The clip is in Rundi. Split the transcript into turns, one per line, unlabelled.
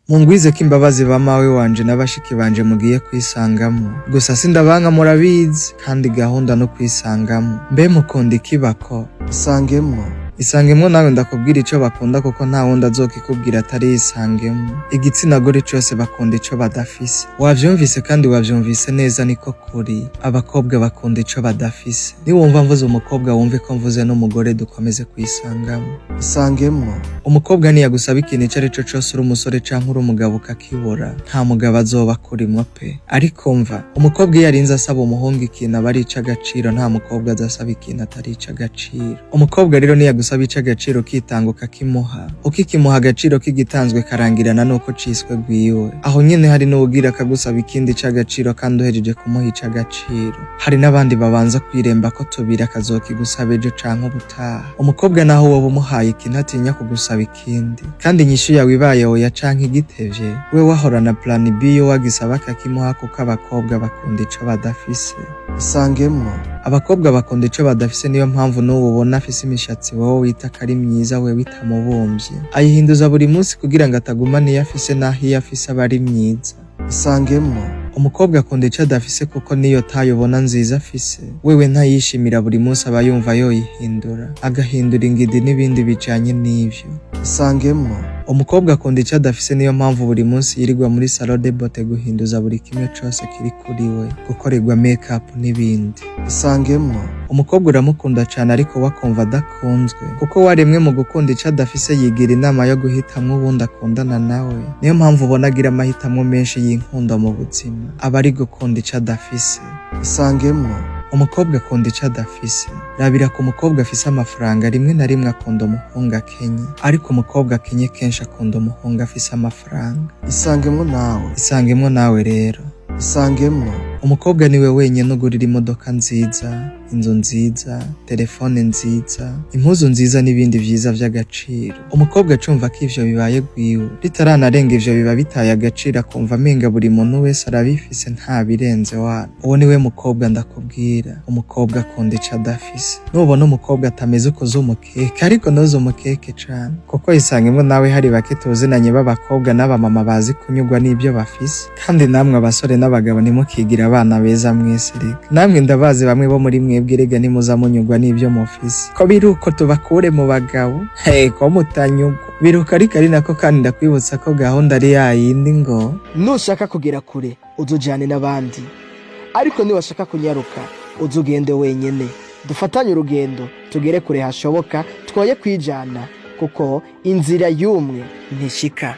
Mungwizeko imbabazi ba mawe wanje na bashiki banje mugiye kwisangamo. Gusa sindabanka, murabizi, kandi gahunda no kwisangamo. Mbe mukunda ikibako?
Isangemwo.
Isangemwo nawe ndakubwira ico bakunda, kuko nta wundi azokikubwira atari Isangemo. Igitsina gore cose bakunda ico badafise. Wavyumvise kandi wavyumvise neza, niko kuri. Abakobwa bakunda ico badafise. Niwumva mvuze umukobwa, wumve ko mvuze n'umugore. Dukomeze kwisangamo.
Isangemwo.
Umukobwa niyagusaba ikintu ico arico cose, uri umusore canke uri umugabo, ukakibura, nta mugabo azoba akurimwo pe. Ariko mva, umukobwa iyo arinze asaba umuhungu ikintu, aba ari ic'agaciro. Nta mukobwa azasaba ikintu atari ic'agaciro. Umukobwa rero niyagusaba ic'agaciro, ukitanga ukakimuha, ukikimuha, agaciro k'igitanzwe karangirana nuko ciswe gwiwe. Aho nyene hari n'uwugira akagusaba ikindi c'agaciro kandi uhejeje kumuha ic'agaciro. Hari n'abandi babanza kwiremba ko tubiri, akazokigusaba ejo canke ubutaha. Umukobwa naho woba umuhaye ikintu, atinya kugusaba ikindi, kandi inyishu yawe ibaye oya canke igitevye, we wahorana plan B yo wagisaba akakimuha, kuko abakobwa bakunda ico badafise.
Isangemwo.
Abakobwa bakunda ico badafise. Niyo mpamvu n'ubu ubona afise imishatsi wowe wita ko ari myiza, wewe itamubumbye, ayihinduza buri munsi kugira ngo atagumana iyo afise, naho iyo afise aba ari myiza.
Isangemwo.
Umukobwa akunda ico adafise, kuko niyo taye ubona nziza afise, wewe ntayishimira. Buri munsi aba yumva yoyihindura, agahindura ingidi n'ibindi bijanye n'ivyo.
Isangemwo.
Umukobwa akunda ico adafise. Niyo mpamvu buri munsi yirirwa muri salon de beauté guhinduza buri kimwe cose kiri kuri we, gukorerwa make up n'ibindi.
Isangemwo.
Umukobwa uramukunda cane, ariko we akumva adakunzwe, kuko waremwe mu gukunda ico adafise. Yigira inama yo guhitamwo uwundi akundana nawe. Niyo mpamvu ubona agira amahitamwo menshi y'inkundo mu buzima, aba ari gukunda ico adafise.
Isangemwo.
Umukobwa akunda ico adafise. Rabira ku mukobwa afise amafaranga: rimwe na rimwe akunda umuhungu akenye, ariko umukobwa akenye kenshi akunda umuhungu afise amafaranga.
Isangemwo nawe.
Isangemwo nawe rero.
Isangemwo.
Umukobwa niwe wenyene ugurira imodoka nziza, inzu nziza, telefone nziza, impuzu nziza n'ibindi vyiza vy'agaciro. Umukobwa acumva ko ivyo bibaye gwiwe, ritaranarenga ivyo biba bitaye agaciro, akumva amenga buri muntu wese arabifise, nta birenze wana. Uwo niwe mukobwa ndakubwira. Umukobwa akunda ico adafise. Nubona umukobwa atameze uko, uzumukeke, ariko ntuze umukeke cane, kuko Isangemwo nawe hari bake tuzinanye b'abakobwa n'abamama bazi kunyurwa n'ibyo bafise. Kandi namwe abasore n'abagabo, ntimukigira abana beza mwese. Rega namwe ndabazi, bamwe bo muri mwebwe rega nimuza munyurwa n'ibyo mufise. Ko biri uko, tubakure mu bagabo hey, ko mutanyurwa biruka. Ariko ari nako kandi ndakwibutsa ko gahunda ari yayindi ngo:
Nushaka kugera kure, uzujane n'abandi, ariko niwashaka kunyaruka, uzugende wenyene. Dufatanye urugendo tugere kure hashoboka, twoye kwijana, kuko inzira y'umwe ntishika.